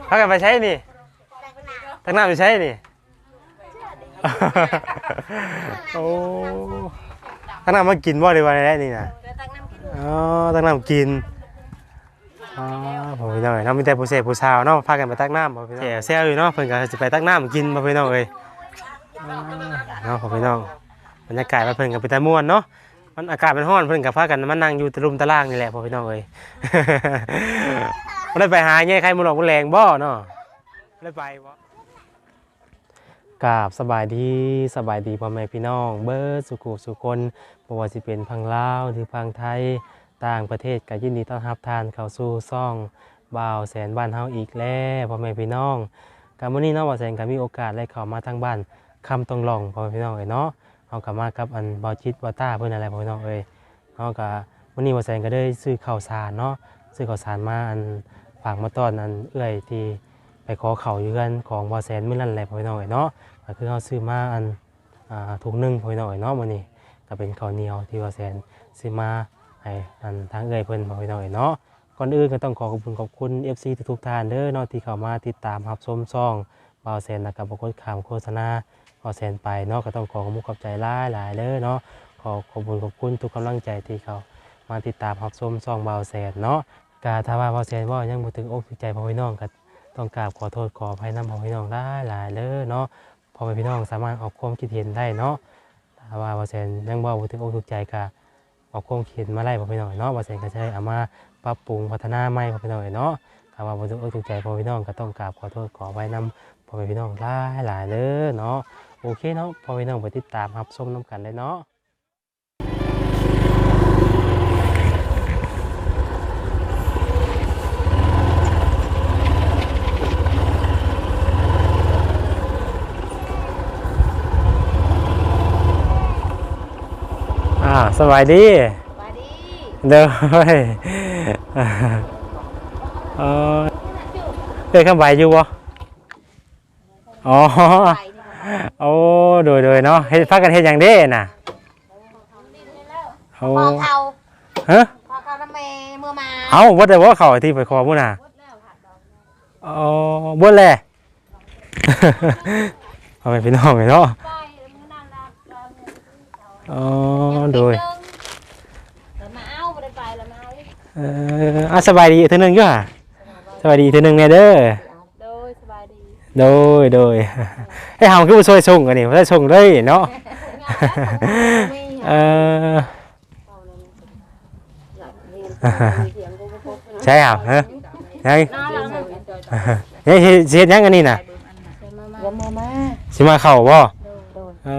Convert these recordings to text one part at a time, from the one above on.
ພາກັນໄປໃສນີ້? ຕັກນ້ຳຢູ່ໃສນີ້? ໂອ້ ຕັກນ້ຳມາກິນບໍ່ ຫຼືວ່າແນວໃດນີ້ນະ? ອໍ ຕັກນ້ຳກິນ. ອໍ ພໍ່ພີ່ນ້ອງເອີຍເນາະ ມີແຕ່ຜູ້ແຊບຜູ້ສາວເນາະ ພາກັນໄປຕັກນ້ຳ ພໍ່ພີ່ນ້ອງ ແຊວຢູ່ເນາະ ເພິ່ນກໍຊິໄປຕັກນ້ຳກິນ ພໍ່ພີ່ນ້ອງເອີຍ. ອໍ ເນາະ ພໍ່ພີ່ນ້ອງ ບັນຍາກາດວ່າເພິ່ນກໍເປັນຕາມ່ວນເນາະ ມັນອາກາດມັນຮ້ອນ ເພິ່ນກໍພາກັນມານັ່ງຢູ່ຕະລຸ່ມຕະລ່າງນີ້ແຫຼະ ພໍ່ພີ່ນ້ອງເອີຍ. ບໍ່ໄດ້ໄປຫາແຍ່ໄຂ່ມື້ຫຼອກມື້ແລງບໍ່ເນາະ? ບໍ່ໄດ້ໄປບໍ່? ກາບສະບາຍດີ ສະບາຍດີພໍ່ແມ່ພີ່ນ້ອງເບິດສູ່ຜູ້ສູ່ຄົນ ບໍ່ວ່າຊິເປັນຝັ່ງລາວ ຫຼື ຝັ່ງໄທ ຕ່າງປະເທດ ກໍຍິນດີຕ້ອນຮັບທ່ານເຂົ້າສູ່ຊ່ອງບ່າວແສນບ້ານເຮົາອີກແລ້ວ ພໍ່ແມ່ພີ່ນ້ອງ. ກໍມື້ນີ້ເນາະ ບ່າວແສນກໍມີໂອກາດໄດ້ເຂົ້າມາທາງບ້ານຄຳຕ້ອງຫຼອງ ພໍ່ແມ່ພີ່ນ້ອງເອີຍເນາະ. ເຮົາກໍມາກັບອັນບ່າວຈິດ ບ່າວຕ້າເພິ່ນນັ້ນແຫຼະ ພໍ່ແມ່ພີ່ນ້ອງເອີຍ. ເຮົາກໍ ມື້ນີ້ບ່າວແສນກໍໄດ້ຊື້ເຂົ້າສານເນາະ ຊື້ເຂົ້າສານມາ ອັນ ຝາກມາຕ້ອນ ອັນ ເອື້ອຍທີ່ໄປຂໍເຂົ້າຢູ່ເຮືອນຂອງບ່າວແສນມື້ນັ້ນແຫຼະ ພໍ່ແມ່ພີ່ນ້ອງເອີຍເນາະ. ກໍຄືເຮົາຊື້ມາ ອັນ ອ່າ ຖົງໜຶ່ງ ພໍ່ແມ່ພີ່ນ້ອງເອີຍເນາະ. ມື້ນີ້ກໍເປັນເຂົ້າໜຽວທີ່ບ່າວແສນຊື້ມາໃຫ້ ອັນ ທາງເອື້ອຍເພິ່ນ ພໍ່ແມ່ພີ່ນ້ອງເອີຍເນາະ. ກ່ອນອື່ນກໍຕ້ອງຂໍຂອບຄຸນຂອບຄຸນເອັຟຊີທຸກໆທ່ານເດີເນາະ ທີ່ເຂົ້າມາຕິດຕາມຮັບຊົມຊ່ອງບ່າວແສນ ແລ້ວກໍບໍ່ກົດຂ້າມໂຄສະນາບ່າວແສນໄປເນາະ. ກໍຕ້ອງຂໍຂອບມຸກຂອບໃຈຫຼາຍໆເດີເນາະ. ຂໍຂອບຄຸນຂອບຄຸນທຸກກຳລັງໃຈທີ່ເຂົ້າມາຕິດຕາມຮັບຊົມຊ່ອງບ່າວແສນເນາະ. ກະຖ້າວ່າບ່າວແສນເວົ້າຫຍັງບໍ່ຖືກອົກຖືກໃຈພໍ່ແມ່ພີ່ນ້ອງ ກໍຕ້ອງກາບຂໍໂທດຂໍອະໄພນຳພໍ່ແມ່ພີ່ນ້ອງຫຼາຍໆເດີເນາະ. ພໍ່ແມ່ພີ່ນ້ອງສາມາດອອກຄວາມຄິດເຫັນໄດ້ເນາະ. ຖ້າວ່າບ່າວແສນຍັງເວົ້າບໍ່ຖືກອົກຖືກໃຈ ກະອອກຄວາມຄິດເຫັນມາໄດ້ພໍ່ແມ່ພີ່ນ້ອງເນາະ. ບ່າວແສນກໍຈະໄດ້ເອົາມາປັບປຸງພັດທະນາໃໝ່ພໍ່ແມ່ພີ່ນ້ອງເນາະ. ຖ້າວ່າບໍ່ຖືກອົກຖືກໃຈພໍ່ແມ່ພີ່ນ້ອງ ກໍຕ້ອງກາບຂໍໂທດຂໍອະໄພນຳພໍ່ແມ່ພີ່ນ້ອງຫຼາຍໆເດີເນາະ. ໂອເຄເນາະ ພໍ່ແມ່ພີ່ນ້ອງໄປຕິດຕາມຮັບຊົມນຳກັນເລີຍເນາະ. ອ່າ ສະບາຍດີ. ສະບາຍດີ. ໂດຍ. ເອີ ເອື້ອຍຄຳໃບຢູ່ບໍ່? ອໍ ໂອ້ ໂດຍໆເນາະ. ເຮັດ ພາກັນເຮັດຫຍັງເດ້ນະ? ໂອ້ ຂໍເຂົ້າ ຮະ? ຂໍເຂົ້ານຳແມ່ເມືອມາ. ເອົ້າ ເບິດແລ້ວບໍ່ເຂົ້າທີ່ໄປຂໍມື້ນະ? ອໍ ເບິດແລ້ວ ພໍ່ແມ່ພີ່ນ້ອງເນາະ. ອໍ ໂດຍ. ລະມາເອົາ ບໍ່ໄດ້ໄປລະມາເອົາ. ເອີ ອ່າ ສະບາຍດີເທື່ອໜຶ່ງຢູ່ຫາ. ສະບາຍດີເທື່ອໜຶ່ງແດ່ເດີ. ໂດຍ ສະບາຍດີ. ໂດຍ ໂດຍ. ເອີ ເຮົາຄືບໍ່ຊ່ວຍສົ່ງອັນນີ້ ບໍ່ຊ່ວຍສົ່ງເລີຍເນາະ. ເອີ ໃຊ່ຫາ ຮະ? ໃຊ່ ເຮັດ ເຮັດ ຊິເຮັດຫຍັງອັນນີ້ນະ? ຊິມາເຂົ້າບໍ່? ໂດຍ ໂດຍ. ເອີ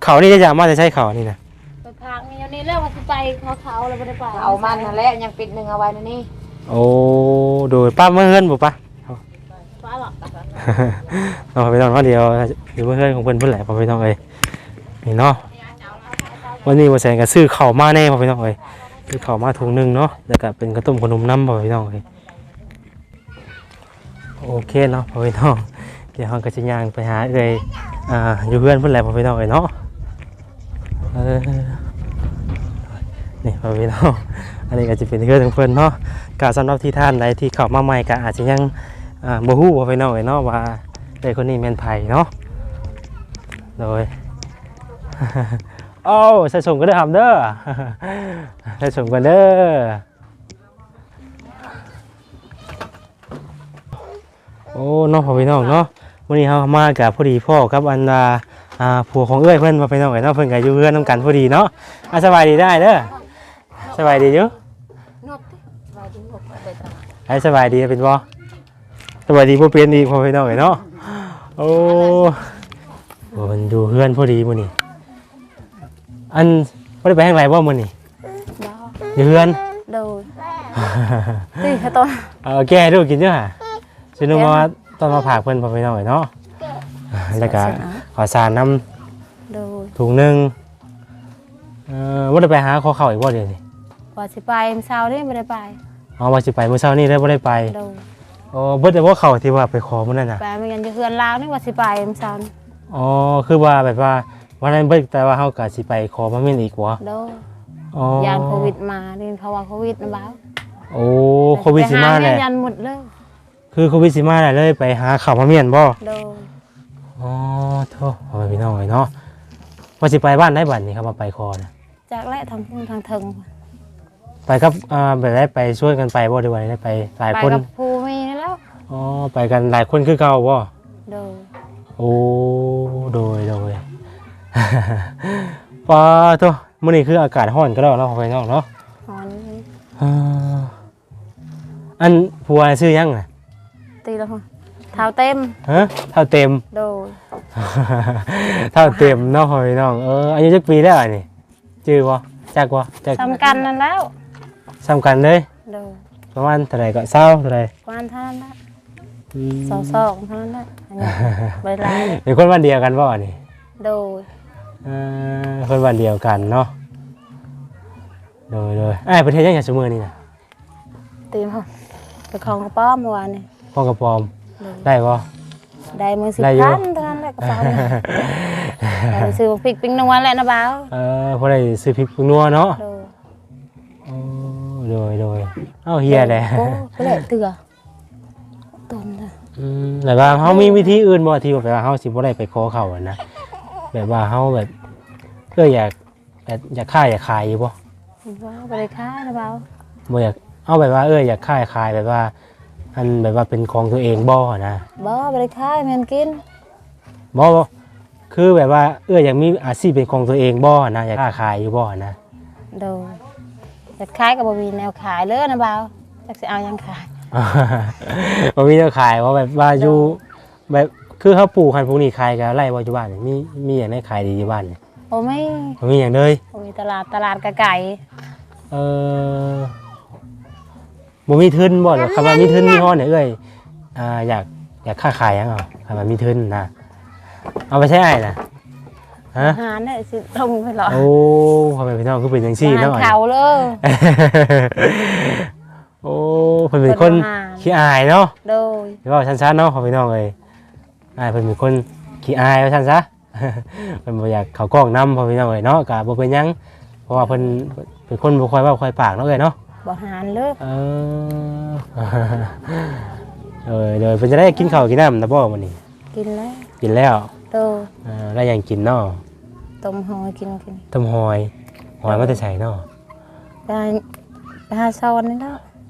ເຂົ້ານີ້ຈະເອົາມາແຕ່ໃສເຂົ້ານີ້ນະ? ໄປພາກນີ້ ນີ້ແລ້ວວ່າຊິໄປຂໍເຂົ້າແລ້ວບໍ່ໄດ້ໄປ. ເອົາມັນຫັ້ນແຫຼະ ຍັງປິດໜຶ່ງເອົາໄວ້ໃນນີ້. ໂອ້ ໂດຍ. ປ້າເມືອເຮືອນບໍ່ປະ? ປ້າບໍ່. ເນາະ ພີ່ນ້ອງເນາະ ດຽວຊິເມືອເຮືອນຂອງເພິ່ນພຸ້ນແຫຼະ ພໍ່ແມ່ພີ່ນ້ອງເອີຍ. ນີ້ເນາະ ວັນນີ້ບ່າວແສນກໍຊື້ເຂົ້າມາແດ່ ພໍ່ແມ່ພີ່ນ້ອງເອີຍ. ຊື້ເຂົ້າມາຖົງໜຶ່ງເນາະ ແລ້ວກໍເປັນເຂົ້າຕົ້ມເຂົ້າໜົມນຳ ພໍ່ແມ່ພີ່ນ້ອງເອີຍ. ໂອເຄເນາະ ພໍ່ແມ່ພີ່ນ້ອງ ດຽວເຮົາກໍຊິຍ່າງໄປຫາເອື້ອຍ ອ່າ ຢູ່ເຮືອນພຸ້ນແຫຼະ ພໍ່ແມ່ພີ່ນ້ອງເອີຍເນາະ. ເອີ ນີ້ ພໍ່ແມ່ພີ່ນ້ອງ ອັນນີ້ກໍຈະເປັນເຮືອນຂອງເພິ່ນເນາະ. ກໍສຳລັບທີ່ທ່ານໃດທີ່ເຂົ້າມາໃໝ່ ກໍອາດຈະຍັງ ອ່າ ບໍ່ຮູ້ ພໍ່ແມ່ພີ່ນ້ອງເອີຍເນາະ ວ່າເອື້ອຍຄົນນີ້ແມ່ນໃຜເນາະ. ໂດຍ. ໂອ້ ໃສ່ສົ່ງກັນເດີຫຳເດີ ໃສ່ສົ່ງກັນເດີ. ໂອ້ ເນາະ ພໍ່ແມ່ພີ່ນ້ອງເນາະ ມື້ນີ້ເຮົາມາກໍພໍດີພໍ້ກັບອັນວ່າ ອ່າ ຜົວຂອງເອື້ອຍເພິ່ນ ພໍ່ແມ່ພີ່ນ້ອງເອີຍເນາະ. ເພິ່ນກໍຢູ່ເຮືອນນຳກັນພໍດີເນາະ. ອ່າ ສະບາຍດີເດີອ້າຍເດີ ສະບາຍດີຢູ່ ສະບາຍດີ ເປັນບໍ່? ສະບາຍດີບໍ່ເປັນອີກ ພໍ່ແມ່ພີ່ນ້ອງເອີຍເນາະ. ໂອ້ ໂອ້ ເພິ່ນຢູ່ເຮືອນພໍດີມື້ນີ້. ອັນ ບໍ່ໄດ້ໄປທາງໃດບໍ່ມື້ນີ້? ບໍ່ ຢູ່ເຮືອນ. ໂດຍ. ຕິຂະຕົ້ນ ເອົາແກະໃຫ້ລູກກິນຢູ່ຫາ ຊື້ໜຸ່ມມາຕ້ອນມາຝາກເພິ່ນ ພໍ່ແມ່ພີ່ນ້ອງເອີຍເນາະ. ແລ້ວກະເຂົ້າສານນຳ. ໂດຍ. ຖົງໜຶ່ງ. ເອີ ບໍ່ໄດ້ໄປຫາຂໍເຂົ້າອີກບໍ່ດຽວນີ້? ວ່າຊິໄປມື້ເຊົ້ານີ້ບໍ່ໄດ້ໄປ. ອໍ ວ່າຊິໄປມື້ເຊົ້ານີ້ເລີຍບໍ່ໄດ້ໄປ. ໂດຍ. ໂອ້ ເບິດແລ້ວບໍ່ເຂົ້າທີ່ວ່າໄປຂໍມື້ນັ້ນນະ? ໄປ ມັນຢູ່ເຮືອນລາວນີ້ ວ່າຊິໄປມື້ເຊົ້ານີ້. ອໍ ຄືວ່າແບບວ່າ ວັນນັ້ນເບິດ ແຕ່ວ່າເຮົາກະຊິໄປຂໍມາມ້ຽນອີກບໍ່? ໂດຍ. ອໍ ຢ້ານໂຄວິດມາ ໄດ້ຍິນເຂົາວ່າໂຄວິດນະບ່າວ. ໂອ້ ໂຄວິດຊິມາແຫຼະ ໄປຫາມ້ຽນຢ້ານໝົດເລີຍ. ຄືໂຄວິດສິມາແລ້ວ ເລີຍໄປຫາເຂົ້າມາມ້ຽນບໍ່? ໂດຍ. ອໍ ໂທ້ ພໍ່ແມ່ພີ່ນ້ອງເອີຍເນາະ ວ່າຊິໄປບ້ານໃດບັດນີ້ ຄັນວ່າໄປຂໍນະ? ຈັກແຫຼະ ທາງພຸ້ນທາງເທິງ ໄປກັບ ອ່າ ແບບໃດ ໄປຊວນກັນໄປບໍ່ ຫຼືວ່າໃດ ໄປຫຼາຍຄົນ? ໄປກັບຜູ້ມີນີ້ແຫຼ້ວ. ອໍ ໄປກັນຫຼາຍຄົນຄືເກົ່າບໍ່? ໂດຍ. ໂອ້ ໂດຍ ໂດຍ. ປາໂທ້ ມື້ນີ້ຄືອາກາດຮ້ອນກະດອກເນາະ ພໍ່ແມ່ພີ່ນ້ອງເນາະ. ຮ້ອນ. ເອີ ອັນຜົວຊື່ຫຍັງນະ? ຕິລະ ທ້າວເຕັມ. ຮະ? ທ້າວເຕັມ. ໂດຍ. ທ້າວເຕັມເນາະ ພໍ່ແມ່ພີ່ນ້ອງ. ເອີ ອາຍຸຈັກປີແລ້ວອັນນີ້? ຈື່ບໍ່? ຈັກບໍ່? ຈັກ ສ່ຳກັນນັ້ນແລ້ວ. ສ່ຳກັນເລີຍ? ໂດຍ. ປະມານເທົ່າໃດເກາະ? ຊາວເທົ່າໃດ? ປະມານເທົ່ານັ້ນແຫຼະ. ອືມ ຊາວສອງເທົ່ານັ້ນແຫຼະ. ອັນນີ້ບໍ່ໄດ້ຫຼາຍ. ເປັນຄົນບ້ານດຽວກັນບໍ່ອັນນີ້? ໂດຍ. ເອີ ຄົນບ້ານດຽວກັນເນາະ. ໂດຍ ໂດຍ. ອ້າຍເພິ່ນເຮັດຫຍັງຢູ່ຊຸມື້ນີ້ນະ? ຕີມ ໄປຂອງກະປອມມື້ວານນີ້. ຂອງກະປອມ. ໂດຍ. ໄດ້ບໍ່? ໄດ້ມື້ສິບພັນເທົ່ານັ້ນແຫຼະ ກະເປົາ. ໄດ້ຊື້ບັກພິກປິງນົວແຫຼະນະບ່າວ. ເອີ ພໍໄດ້ຊື້ພິກປິງນົວເນາະ. ໂດຍ. ໂອ້ ໂດຍ ໂດຍ. ເອົ້າ ເຫຍແຫຼະ. ໂອ້ ເປະເທື່ອ. ອືມ ແລ້ວວ່າເຮົາມີວິທີອື່ນບໍ່ ທີ່ວ່າແບບວ່າເຮົາຊິບໍ່ໄດ້ໄປຂໍເຂົ້າຫັ້ນນະ? ແບບວ່າເຮົາແບບ ເອີ ຢາກ ແບບຢາກຄ້າຢາກຂາຍຢູ່ບໍ່? ບໍ່ ບໍ່ໄດ້ຄ້ານະບ່າວ. ບໍ່ຢາກ ເອົາແບບວ່າ ເອີ ຢາກຄ້າຂາຍແບບວ່າ ອັນແບບວ່າເປັນຂອງຕົວເອງບໍ່ຫັ້ນນະ? ບໍ່ ບໍ່ໄດ້ຄ້າ ແມ່ນກິນ. ບໍ່ ຄືແບບວ່າ ເອື້ອຍຢາກມີອາຊີບເປັນຂອງຕົວເອງບໍ່ຫັ້ນນະ? ຢາກຄ້າຂາຍຢູ່ບໍ່ຫັ້ນນະ? ໂດຍ ຢາກຂາຍກໍບໍ່ມີແນວຂາຍເລີຍນະບ່າວ ຈັກຊິເອົາຫຍັງຂາຍ. ບໍ່ມີແນວຂາຍ ເວົ້າແບບວ່າຢູ່ ໂດຍ ແບບຄືເຮົາປູກຫັ້ນປູກນີ້ຂາຍກໍໄດ້ບໍ່ ຢູ່ບ້ານນີ້? ມີ ມີຫຍັງໄດ້ຂາຍດີຢູ່ບ້ານນີ້? ບໍ່ມີ ບໍ່ມີຫຍັງເລີຍ. ບໍ່ມີຕະຫຼາດ ຕະຫຼາດກໍໄກ. ເອີ ບໍ່ມີທຶນບໍ່? ແລ້ວຄັນວ່າມີທຶນມີຮອນນີ້ ເອື້ອຍ ອ່າ ຢາກ ຢາກຄ້າຂາຍຫຍັງເອົາ? ຄັນວ່າມີທຶນນະ ເອົາໄປໃຊ້ອ້າຍນະ? ຮະ? ຫານແຫຼະ ຊິລົງໄປເລາະ. ໂອ້ ພໍ່ແມ່ພີ່ນ້ອງ ຄືເປັນຈັ່ງຊີ້ເນາະ. ຫານເຂົ້າເລີຍ. ໂອ້ ເພິ່ນເປັນຄົນ ເພິ່ນບໍ່ຫານ ຂີ້ອາຍເນາະ. ໂດຍ ເວົ້າຊັ້ນໆເນາະ ພໍ່ແມ່ພີ່ນ້ອງເອີຍ. ອ້າຍເພິ່ນເປັນຄົນຂີ້ອາຍວ່າຊັ້ນຊະ. ເພິ່ນບໍ່ຢາກເຂົ້າກ້ອງນຳ ພໍ່ແມ່ພີ່ນ້ອງເອີຍເນາະ. ກະບໍ່ເປັນຫຍັງ ເພາະວ່າເພິ່ນເປັນຄົນບໍ່ຄ່ອຍເວົ້າຄ່ອຍປາກເນາະ ເອື້ອຍເນາະ. ບໍ່ຫານເລີຍ. ເອີ ໂດຍ ໂດຍ. ເປັນຈັ່ງໃດ ກິນເຂົ້າກິນນ້ຳແລ້ວບໍ່ມື້ນີ້? ກິນແລ້ວ ກິນແລ້ວ. ໂດຍ. ເອີ ໄດ້ຫຍັງກິນເນາະ? ຕົ້ມຫອຍກິນ ກິນ ຕົ້ມຫອຍ. ຫອຍມາແຕ່ໃສເນາະ? ໄປ ໄປຫາສອນນີ້ແຫຼະ.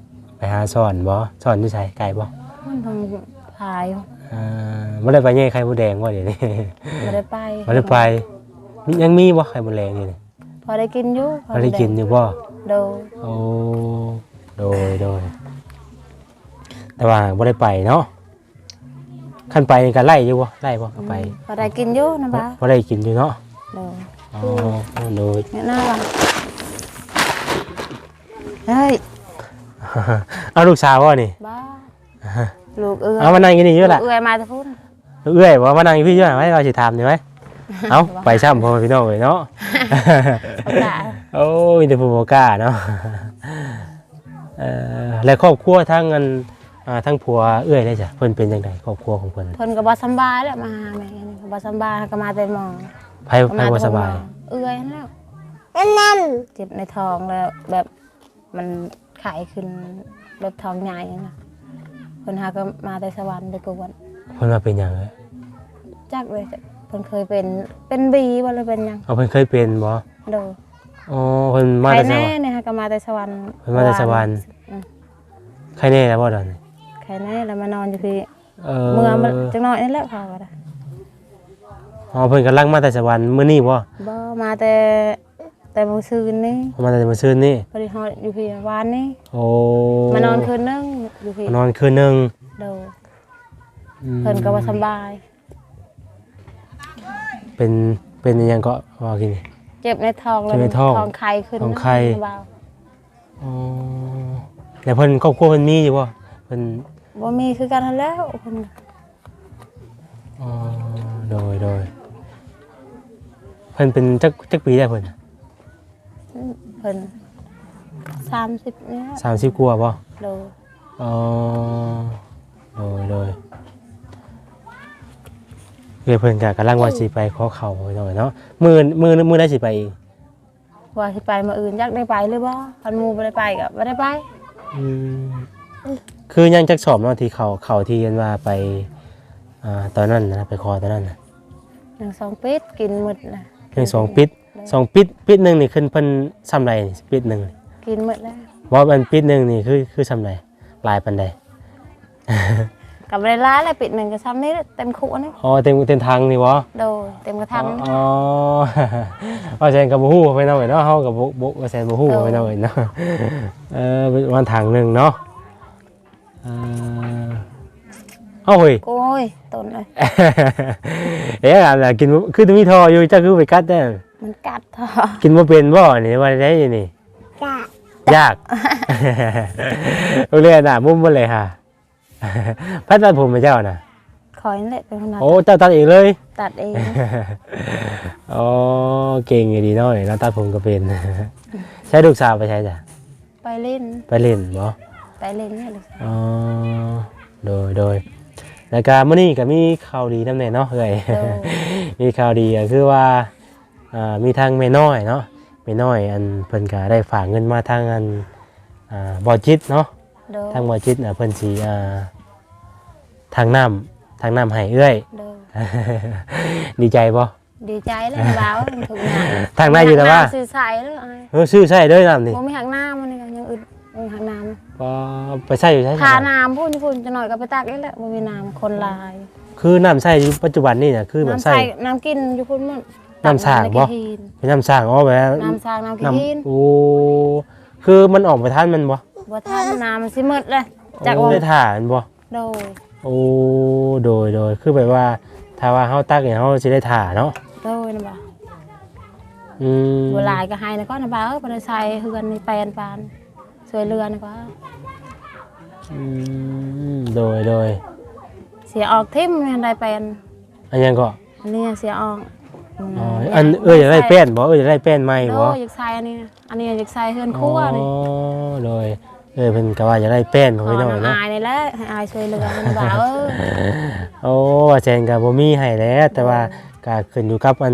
ໄປຫາສອນບໍ່? ສອນຢູ່ໃສ? ໄກບໍ່? ມັນທາງພາຍ. ເອີ ບໍ່ໄດ້ໄປແຍ່ໄຂ່ມົດແດງບໍ່ດຽວນີ້? ບໍ່ໄດ້ໄປ. ບໍ່ໄດ້ໄປ. ມີ ຍັງມີບໍ່ໄຂ່ມົດແດງດຽວນີ້? ພໍໄດ້ກິນຢູ່ ພໍໄດ້ກິນຢູ່ບໍ່? ໂດຍ. ໂອ້ ໂດຍ ໂດຍ. ແຕ່ວ່າບໍ່ໄດ້ໄປເນາະ. ຄັນໄປນີ້ກໍໄດ້ຢູ່ບໍ່? ໄດ້ບໍ່? ອືມ ໄປ ພໍໄດ້ກິນຢູ່ນະບ່າວ. ພໍໄດ້ກິນຢູ່ເນາະ. ໂດຍ. ອໍ ໂດຍ. ແນວນັ້ນລະ. ເຮີ້ຍ ເອົາລູກສາວບໍ່ນີ້? ບໍ່ ລູກເອື້ອຍ. ເອົາມານັ່ງຢູ່ນີ້ຢູ່ລະ. ລູກເອື້ອຍມາແຕ່ພຸ້ນ. ລູກເອື້ອຍບໍ່? ມານັ່ງຢູ່ພີ້ຢູ່ ໄວ້ ເຮົາຊິຖາມນີ້ໄວ້. ເອົາ ໄປຊ້ຳ ພໍ່ແມ່ພີ່ນ້ອງເອີຍເນາະ. ໂອ້ ມີແຕ່ຜູ້ບໍ່ກ້າເນາະ. ເອີ ແລະຄອບຄົວທາງອັນ ອ່າ ທາງຜົວເອື້ອຍເດຊະ ເພິ່ນເປັນຈັ່ງໃດ ຄອບຄົວຂອງເພິ່ນ? ເພິ່ນກໍບໍ່ສຳບາຍແຫຼະ ມາຫາແມ່ ກໍບໍ່ສຳບາຍ ກໍມາແຕ່ໝໍ. ໃຜ ໃຜບໍ່ສະບາຍ? ເອື້ອຍຫັ້ນແຫຼະ. ເຈັບໃນທ້ອງແລ້ວແບບ ມັນໄຂ້ຂຶ້ນ ແບບທ້ອງໃຫຍ່ນະ. ເພິ່ນຫາກໍມາແຕ່ສະຫວັນໄປກວດ. ເພິ່ນວ່າເປັນຫຍັງເອີຍ? ຈັກເລີຍ ເພິ່ນເຄີຍເປັນ ເປັນບີບໍ່ ຫຼືເປັນຫຍັງ? ອໍ ເພິ່ນເຄີຍເປັນບໍ່? ໂດຍ. ອໍ ເພິ່ນມາແຕ່ສະຫວັນ. ໄຂ້ແນ່ນີ້ຫາກໍມາແຕ່ສະຫວັນ. ເພິ່ນມາແຕ່ສະຫວັນ. ອືມ ໄຂ້ແນ່ແລ້ວບໍ່ດອນນີ້? ໄຂ້ແນ່ແລ້ວ ມານອນຢູ່ພີ້. ເອີ ເມື່ອມາຈັກໜ້ອຍນີ້ແຫຼະ ເຂົາກໍໄດ້. ອໍ ເພິ່ນກຳລັງມາແຕ່ສະຫວັນມື້ນີ້ບໍ່? ບໍ່ ມາແຕ່ ແຕ່ມື້ຊືນນີ້. ມາແຕ່ມື້ຊືນນີ້. ພໍດີຮອດຢູ່ພີ້ວານນີ້. ໂອ້ ມານອນຄືນໜຶ່ງຢູ່ພີ້. ມານອນຄືນໜຶ່ງ. ໂດຍ. ອືມ ເພິ່ນກໍບໍ່ສຳບາຍ. ເປັນ ເປັນອີ່ຫຍັງເກາະ ວ່າກິນ? ເຈັບໃນທ້ອງ. ເຈັບໃນທ້ອງ. ແລ້ວມັນທ້ອງໄຂ່ຂຶ້ນ. ທ້ອງໄຂ່. ອໍ ແລ້ວເພິ່ນ ຄອບຄົວເພິ່ນມີຢູ່ບໍ່? ເພິ່ນ ບໍ່ມີຄືກັນຫັ້ນແຫຼ້ວ ເພິ່ນ. ອໍ ໂດຍ ໂດຍ. ເພິ່ນເປັນຈັກ ຈັກປີແລ້ວເພິ່ນ? ເພິ່ນສາມສິບແລ້ວ. ສາມສິບກວ່າບໍ່? ໂດຍ. ອໍ ໂດຍ ໂດຍ. ເອື້ອຍເພິ່ນກະກຳລັງວ່າຊິໄປຂໍເຂົ້າ ພີ່ນ້ອງເອີຍເນາະ. ມື້ ມື້ ມື້ໃດຊິໄປອີກ? ວ່າຊິໄປມື້ອື່ນ ຢາກໄດ້ໄປຫຼືບໍ່? ຄັນໝູ່ບໍ່ໄດ້ໄປກໍບໍ່ໄດ້ໄປ. ອືມ ຄືຍັງຈັກສອບເນາະ ທີ່ເຂົ້າ ເຂົ້າທີ່ອັນວ່າໄປ ອ່າ ຕອນນັ້ນນະ ໄປຂໍຕອນນັ້ນນະ? ຍັງສອງປິດ ກິນໝົດລະ ຍັງສອງປິດ. ໂດຍ ສອງປິດ ປິດໜຶ່ງນີ້ ເພິ່ນ ເພິ່ນຊ່ຳໃດ ປິດໜຶ່ງນີ້? ກິນໝົດແລ້ວ. ບໍ່ ອັນປິດໜຶ່ງນີ້ຄື ຄືຊ່ຳໃດ? ຫຼາຍປານໃດ? ກໍບໍ່ໄດ້ຫຼາຍແຫຼະ ປິດໜຶ່ງກໍຊ່ຳນີ້ແຫຼະ ເຕັມຂວດນີ້. ອໍ ເຕັມ ເຕັມຖັງນີ້ບໍ? ໂດຍ ເຕັມກະຖັງ. ອໍ ວ່າແຊນກໍບໍ່ຮູ້ພີ່ນ້ອງເອີຍເນາະ ເຮົາກໍບໍ່ ບໍ່ ວ່າແຊນບໍ່ຮູ້ ໂດຍ ພີ່ນ້ອງເອີຍເນາະ. ເອີ ປະມານຖັງໜຶ່ງເນາະ. ເອີ ເອົ້າ ເຮີ້ຍ ໂອ້ຍ ຕົນເອີຍ ເອະ ອັນນ່າ ກິນ ຄືມີທໍ່ຢູ່ ເຈົ້າຄືໄປກັດແທ້? ມັນກັດທໍ່. ກິນບໍ່ເປັນບໍນີ້ ວ່າໄດ້ນີ້? ຢາກ ຢາກ ໂອເລຍໜ້າມຸມໝົດເລີຍຫາ. ໃຜຕັດຜົມໃຫ້ເຈົ້ານະ? ຂ້ອຍນັ້ນແຫຼະເປັນຄົນຕັດ. ໂອ້ ເຈົ້າຕັດເອງເລີຍ? ຕັດເອງ. ອໍ ເກັ່ງອີ່ຫຼີເນາະ ເນາະ ຕັດຜົມກໍເປັນ. ໃຊ້ລູກສາວໄປໃສຈ້ະ? ໄປຫຼິ້ນ. ໄປຫຼິ້ນບໍ? ໄປຫຼິ້ນນີ້ແຫຼະ. ອໍ ໂດຍ ໂດຍ ແລ້ວກະມື້ນີ້ກະມີຂ່າວດີນຳແດ່ເນາະເອື້ອຍ. ໂດຍ ມີຂ່າວດີກໍຄືວ່າ ອ່າ ມີທາງແມ່ນ້ອຍເນາະ ແມ່ນ້ອຍ ອັນ ເພິ່ນກະໄດ້ຝາກເງິນມາທາງ ອັນ ອ່າ ບໍ່ຈິດເນາະ. ໂດຍ ທາງບໍ່ຈິດ ອ່າ ເພິ່ນຊິ ອ່າ ທາງນ້ຳ ທາງນ້ຳໃຫ້ເອື້ອຍ. ໂດຍ ດີໃຈບໍ່? ດີໃຈແລ້ວ ບໍ່ທຸກຢ່າງ ທາງໄດ້ຢູ່ແລ້ວວ່າ ຊື້ໃຊ້ແລ້ວ ເອີ ຊື້ໃຊ້ເດີນ້ຳນີ້ ບໍ່ມີຮັກນ້ຳ ມັນນີ້ກໍຍັງອຶດ ບໍ່ມີຮັກນ້ຳ. ກໍໄປໃຊ້ຢູ່ໃສ? ຖ້ານ້ຳພຸ້ນ ພຸ້ນຈັກໜ້ອຍກໍໄປຕັກອີກແລ້ວ ບໍ່ມີນ້ຳ ຄົນຫຼາຍ. ຄືນ້ຳໃຊ້ຢູ່ປັດຈຸບັນນີ້ນະ ຄືແບບໃຊ້ ນ້ຳໃຊ້ ນ້ຳກິນຢູ່ພຸ້ນໝົດ. ນ້ຳສ້າງບໍ່? ເປັນນ້ຳສ້າງ ອໍ ແບບ ນ້ຳສ້າງ ນ້ຳຂີ້ຫີນ. ໂອ້ ຄືມັນອອກບໍ່ທັນແມ່ນບໍ່? ບໍ່ທັນ ນ້ຳມັນຊິໝົດແລ້ວ. ໂອ້ ຈັກວ່າ ໄດ້ຖ້າແມ່ນບໍ່? ໂດຍ ໂອ້ ໂດຍ ໂດຍ ຄືແບບວ່າ ຖ້າວ່າເຮົາຕັກນີ້ ເຮົາຊິໄດ້ຖ້າເນາະ. ໂດຍ ນະບ່າວ. ອືມ ບໍ່ຫຼາຍກໍໃຫ້ນະກ່ອນນະບ່າວເອີຍ ພໍໄດ້ໃຊ້ເຮືອນນີ້ແປນປານ ຊ່ວຍເຫຼືອນະກ່ອນ. ອືມ ໂດຍ ໂດຍ ເສຍອອກຖິ້ມ ຍັງໄດ້ແປນ. ອັນຫຍັງເກາະ? ອັນນີ້ເສຍອອກ. ອໍ ອືມ ອັນເອື້ອຍຢາກໄດ້ແປ້ນບໍ່? ເອື້ອຍຢາກໄດ້ແປ້ນໃໝ່ບໍ່? ໂດຍ ຢາກໃສ່ອັນນີ້ ອັນນີ້ຢາກໃສ່ເຮືອນຄົວນີ້. ອໍ ໂດຍ ເອື້ອຍເພິ່ນກໍວ່າຢາກໄດ້ແປ້ນ ພໍ່ພີ່ນ້ອງເນາະ. ອ້າຍນີ້ແຫຼະ ໃຫ້ອ້າຍຊ່ວຍເຫຼືອເພິ່ນວ່າ ເອີ ໂອ້ ວ່າແສນກໍບໍ່ມີໃຫ້ແຫຼະ ແຕ່ວ່າ ໂດຍ ກໍຂຶ້ນຢູ່ກັບອັ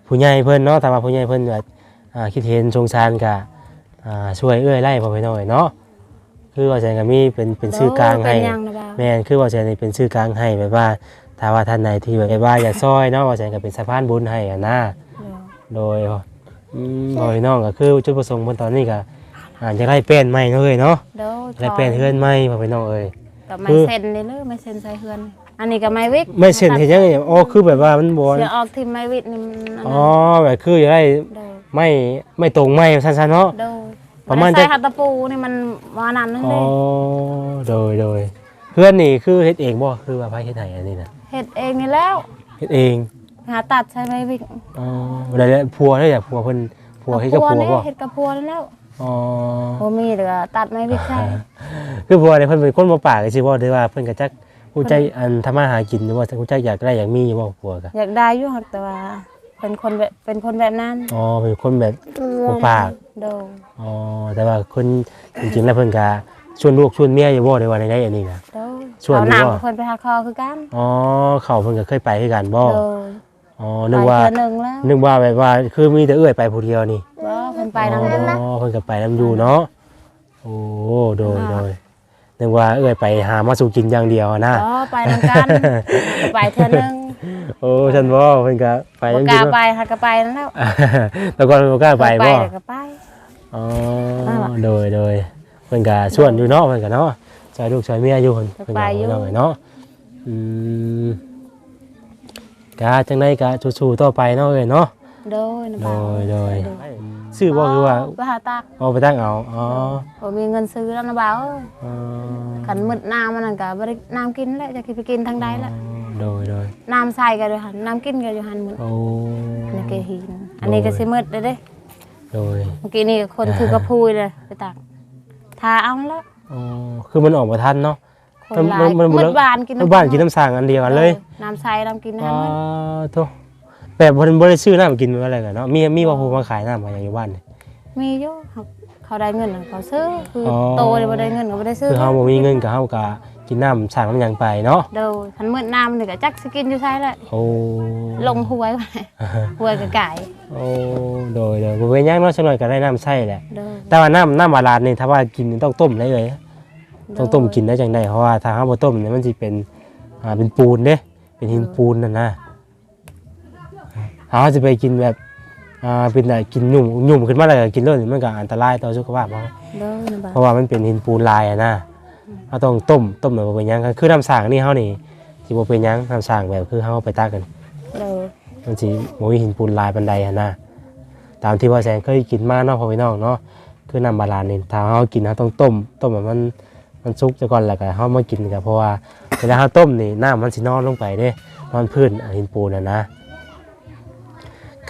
ນຜູ້ໃຫຍ່ເພິ່ນເນາະ. ຖ້າວ່າຜູ້ໃຫຍ່ເພິ່ນແບບ ອ່າ ຄິດເຫັນສົງສານກໍ ອ່າ ຊ່ວຍເອື້ອຍໄດ້ ພໍ່ພີ່ນ້ອງເນາະ. ຄືວ່າແສນກໍມີເປັນ ເປັນ ໂດຍ ສື່ກາງໃຫ້. ເປັນຫຍັງນະບ່າວ? ແມ່ນ ຄືວ່າແສນນີ້ເປັນສື່ກາງໃຫ້ ແບບວ່າຖ້າວ່າທ່ານໃດທີ່ແບບວ່າຢາກຊ່ອຍເນາະ ວ່າແສນກໍເປັນສະພານບຸນໃຫ້ຫັ້ນນະ. ໂດຍ ໂດຍ ອືມ ພໍ່ພີ່ນ້ອງກໍຄືຈຸດປະສົງເພິ່ນຕອນນີ້ກໍ ອ່າ ຢາກໄດ້ແປ້ນໃໝ່ເນາະເອີຍເນາະ. ໂດຍ ຢາກໄດ້ແປ້ນເຮືອນໃໝ່ ພໍ່ພີ່ນ້ອງເອີຍ. ກໍໄມ້ເສັ້ນນີ້ເລີຍ ໄມ້ເສັ້ນໃສ່ເຮືອນ. ອັນນີ້ກໍໄມ້ວິກ. ໄມ້ເສັ້ນເຮັດຫຍັງນີ້? ອໍ ຄືແບບວ່າມັນບໍ່ ເສຍອອກຖິ້ມໄມ້ວິກນີ້ມັນ ອໍ ແບບຄືຢາກໄດ້ ໂດຍ ໄມ້ ໄມ້ຕົງໃໝ່ວ່າຊັ້ນຊະເນາະ. ໂດຍ ປະມານ ໃສ່ ຈັກ ຫາຕະປູນີ້ມັນວ່ານັ້ນເດ້. ອໍ ໂດຍ ໂດຍ ເຮືອນນີ້ຄືເຮັດເອງບໍ່ ຄືວ່າໃຜເຮັດໃຫ້ອັນນີ້ນະ? ເຮັດເອງນີ້ແລ້ວ. ເຮັດເອງ ຫາຕັດໃສ່ໄມ້ວິກ. ອໍ ແລ້ວ ແລ້ວຜົວເດ້ ຜົວເພິ່ນ ຜົວເຮັດກັບຜົວບໍ່? ເຮັດກັບຜົວນີ້ແລ້ວ. ອໍ ບໍ່ມີແລ້ວກໍຕັດໄມ້ວິກໃສ່. ຄືຜົວນີ້ເພິ່ນເປັນຄົນບໍ່ປາກ ຊິບໍ່ ຫຼືວ່າເພິ່ນກໍຈັກຮູ້ຈັກ ອັນ ທຳມາຫາກິນຢູ່ບໍ່? ຮູ້ຈັກຢາກໄດ້ຢາກມີຢູ່ບໍ່ ຜົວກໍ? ຢາກໄດ້ຢູ່ ຫາກແຕ່ວ່າ ເປັນຄົນແບບ ເປັນຄົນແບບນັ້ນ. ອໍ ເປັນຄົນແບບ ບໍ່ປາກ. ໂດຍ ອໍ ແຕ່ວ່າຄົນ ຈິງໆ ແລ້ວເພິ່ນກະຊວນລູກຊວນເມຍຢູ່ບໍ່ ຫຼືວ່າແນວໃດອັນນີ້ນະ? ໂດຍ ຊວນຢູ່ບໍ່? ເຂົ້ານ້ຳເພິ່ນໄປຫາຂໍຄືກັນ. ອໍ ເຂົ້າເພິ່ນກະເຄີຍໄປຄືກັນບໍ່? ໂດຍ ອໍ ນຶກວ່າ ໄປເທື່ອໜຶ່ງແລ້ວ. ນຶກວ່າແບບວ່າຄືມີແຕ່ເອື້ອຍໄປຜູ້ດຽວນີ້. ບໍ່ ເພິ່ນໄປນຳຢູ່. ອໍ ເພິ່ນກະໄປນຳຢູ່ເນາະ. ໂອ້ ໂດຍ ອ່າ ໂດຍ ນຶກວ່າເອື້ອຍໄປຫາມາສູ່ກິນຢ່າງດຽວຫັ້ນນະ. ອໍ ໄປນຳກັນ ໄປເທື່ອໜຶ່ງ. ໂອ້ ຊັ້ນບໍ່? ເພິ່ນກະໄປ ບໍ່ກ້າໄປ ຫາກະໄປນັ້ນແລ້ວ. ແຕ່ກ່ອນບໍ່ກ້າໄປບໍ່? ໄປກໍໄປ. ອໍ ນັ້ນແຫຼະ ໂດຍ ໂດຍ ເພິ່ນກະຊວນຢູ່ເນາະ ເພິ່ນກະເນາະ ຊ່ອຍລູກຊ່ອຍເມຍຢູ່ ເພິ່ນ ເພິ່ນກະໄປຢູ່ເນາະ. ອືມ ກະຈັ່ງໃດກະສູ້ໆຕໍ່ໄປເນາະເອີຍເນາະ. ໂດຍ ໂດຍ ໂດຍ ຊື້ບໍ່ ຫຼືວ່າ ອໍ ໄປຫາຕັກ. ອໍ ໄປຕັກເອົາ. ອໍ ບໍ່ມີເງິນຊື້ແລ້ວນະບ່າວເອີຍ. ອໍ ຄັນໝົດນ້ຳອັນນັ້ນກະບໍ່ໄດ້ນ້ຳກິນແລ້ວ ຈັກຊິໄປກິນທາງໃດແລ້ວ. ອໍ ໂດຍ ໂດຍ ນ້ຳໃຊ້ກໍຢູ່ຫັ້ນ ນ້ຳກິນກໍຢູ່ຫັ້ນໝົດ. ໂອ້ ອັນນີ້ກໍຫີນ ອັນນີ້ກໍ ໂດຍ ຊິໝົດແລ້ວເດ້. ໂດຍ ມື້ກີ້ນີ້ກໍຄົນຖືກະພຸ້ຍເລີຍໄປຕັກ ຖ້າເອົາແລ້ວ. ອໍ ຄືມັນອອກບໍ່ທັນເນາະ. ຄົນຫຼາຍ ມັນ ມັນ ໝົດບ້ານກິນ ໝົດບ້ານກິນນ້ຳສ້າງອັນດຽວກັນເລີຍ. ໂດຍ ນ້ຳໃຊ້ນ້ຳກິນ ອໍ ຫັ້ນໝົດ. ໂທ້ ແບບບໍ່ ບໍ່ໄດ້ຊື້ນ້ຳກິນມາແລ້ວເນາະ. ມີ ມີບໍ່ຜູ້ມາຂາຍນ້ຳໃຫ້ຢູ່ບ້ານນີ້? ມີຢູ່ ເຂົາ ເຂົາໄດ້ເງິນເຂົາຊື້ ຄື ອໍ ໂຕນີ້ບໍ່ໄດ້ເງິນກໍບໍ່ໄດ້ຊື້. ຄືເຮົາບໍ່ມີເງິນກໍເຮົາກໍກິນນ້ຳສ້າງນ້ຳຫຍັງໄປເນາະ. ໂດຍ ຄັນໝົດນ້ຳນີ້ກໍຈັກຊິກິນຢູ່ໃສແຫຼະ. ໂອ້ ລົງຫ້ວຍ ຫ້ວຍກໍໄກ. ໂອ້ ໂດຍ ໂດຍ ບໍ່ເປັນຫຍັງເນາະ ສັກໜ້ອຍກໍໄດ້ນ້ຳໃຊ້ແຫຼະ. ໂດຍ ແຕ່ວ່ານ້ຳ ນ້ຳບາດານນີ້ ຖ້າວ່າກິນນີ້ຕ້ອງຕົ້ມເລີຍ. ຕ້ອງຕົ້ມກິນໄດ້ຈັ່ງໃດ ເພາະວ່າຖ້າເຮົາບໍ່ຕົ້ມນີ້ມັນຊິເປັນ ອ່າ ເປັນປູນເດ້ ເປັນຫີນປູນນັ້ນນະ. ຖ້າເຮົາຊິໄປກິນແບບ ອ່າ ເປັນແບບກິນຫຍຸ້ມ ຫຍຸ້ມຂຶ້ນມາແລ້ວກໍກິນໂລດນີ້ ມັນກໍອັນຕະລາຍຕໍ່ສຸຂະພາບເຮົາ ໂດຍ ລຳບາກ ເພາະວ່າມັນເປັນຫີນປູນຫຼາຍຫັ້ນນະ. ອືມ ເຮົາຕ້ອງຕົ້ມ ຕົ້ມແລ້ວບໍ່ເປັນຫຍັງ ຄືນ້ຳສ້າງນີ້ເຮົານີ້ຊິບໍ່ເປັນຫຍັງ ນ້ຳສ້າງແບບຄືເຮົາໄປຕັກຫັ້ນ ໂດຍ ມັນຊິບໍ່ມີຫີນປູນຫຼາຍປານໃດຫັ້ນນະ ຕາມທີ່ບ່າວແສງເຄີຍກິນມາເນາະ ພໍ່ພີ່ນ້ອງເນາະ. ຄືນ້ຳບາດານນີ້ ຖ້າເຮົາກິນ ເຮົາຕ້ອງຕົ້ມ ຕົ້ມໃຫ້ມັນ ມັນສຸກຊະກ່ອນ ແລ້ວກໍເຮົາມາກິນກໍ ເພາະວ່າເວລາເຮົາຕົ້ມນີ້ ນ້ຳມັນຊິນອນລົງໄປເດ້ ນອນພື້ນຫີນປູນຫັ້ນນະ.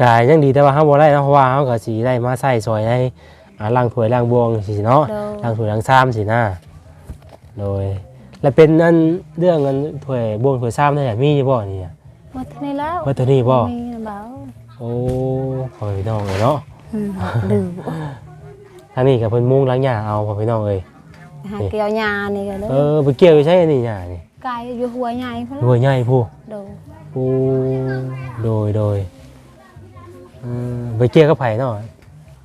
ກໍຍັງດີແຕ່ວ່າເຮົາບໍ່ໄດ້ເນາະ ເພາະວ່າເຮົາກໍຊິໄດ້ມາໃຊ້ຊ່ອຍໃນ ອ່າ ລ້າງຖ້ວຍລ້າງບ່ວງຊີ້ເນາະ ໂດຍ ລ້າງຖ້ວຍລ້າງຊາມຊີ້ນະ. ໂດຍ ແລ້ວເປັນອັນ ເລື່ອງອັນຖ້ວຍບ່ວງຖ້ວຍຊາມນັ້ນ ມີຢູ່ບໍ່ນີ້? ໝົດເທົ່ານີ້ແລ້ວ ໝົດເທົ່ານີ້ບໍ່? ມີນຳເບົາ. ໂອ້ ພໍ່ພີ່ນ້ອງເອີຍເນາະ ອືມ ລືມ. ທາງນີ້ກໍເພິ່ນມຸງຫຼັງຫຍ້າເອົາ ພໍ່ພີ່ນ້ອງເອີຍ ຫາ ນີ້ ກ່ຽວຫຍ້ານີ້ກໍເລີຍ. ເອີ ໄປກ່ຽວຢູ່ໃສອັນນີ້ຫຍ້ານີ້? ໄກ ຢູ່ຫ້ວຍໃຫຍ່ພຸ້ນ ຫ້ວຍໃຫຍ່ພຸ້ນ. ໂດຍ ໂອ້ ໂດຍ ໂດຍ. ເອີ ໄປກ່ຽວກັບໃຜເນາະ?